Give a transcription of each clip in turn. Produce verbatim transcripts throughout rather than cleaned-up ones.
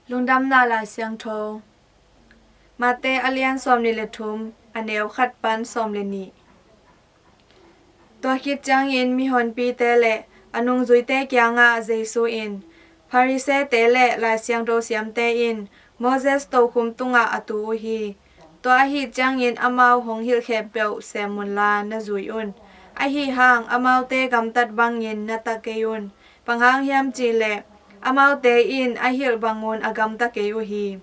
Lungdamna Lai Siangtho. Mate a lian sawmnih le thum, a neu khat pan sawm le nih. Tua khit ciangin mihonpite le a nungzuite kiangah Jesu in, Pharisee-te le Lai Siangtho siamte in Moses tokhum tungah a tu uh hi. Tua ahih ciangin amau hong hilh khempeuh sem unla na zui un. Ahi hang amaute gamtat bangin na ta kei un. Bang hang hiam cih leh amaute in a hilh bangun a gamta kei uh hi.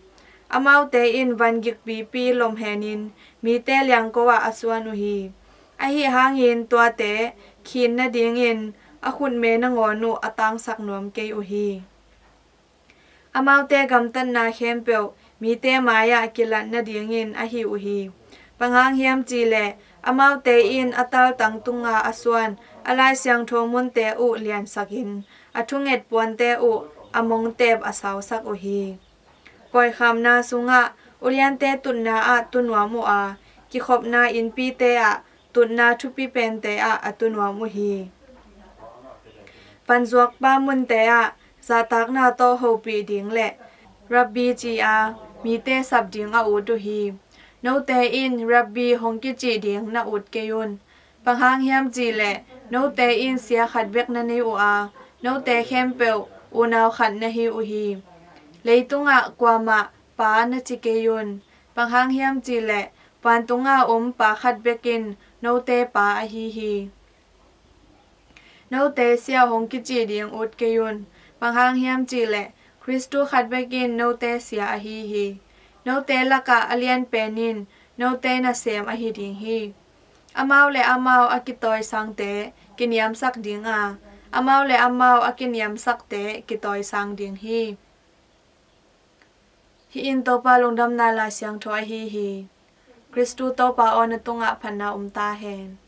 Amaute in van gikpipi lom henin mite liangko ah a suan uh hi. Ahi hangin tuate khin nadingin a khutme nangawn uh a tangsak nuam kei uh hi. Amaute gamtatna khempeuh mite mai-ah kilat nadingin ahi uh hi. Bang hang hiam cih leh amaute in a taltang tunga a suan a Lai Siangtho munte uh liansakin a thunget puante uh a mongtep a sausak uh hi. Pawikhamna sungah uliante tutna ah tu nuam uh a, kikhopna innpite ah tutna thupi pente ah a tu nuam uh hi. Panzuakpa munte ah zahtakna tawh hopih ding le Rabbi ci-a mite sap ding a ut uh hi. Note in Rabbi hong kicih ding na ut kei un. Bang hang hiam cih leh note in sia khat bek na nei uh a, note khempeuh unau khat na hi uh hi. Leitungah kuamah Pa na ci kei un. Bang hang hiam cih leh vantunga om Pa khat bek in note Pa ahi hi. Note sia hong kicih ding ut kei un. Bang hang hiam cih leh Khristu khat bek in note sia ahi hi. Note lakah a lianpen in note nasem ahi ding hi. Amau le amau a kitawisangte kiniamsak ding a, amau le amau a kiniamsakte kitawisang ding hi. Hih in Topa Lungdamna Lai Siangtho ahi hi. Khristu Topa aw, na tungah phatna om ta hen.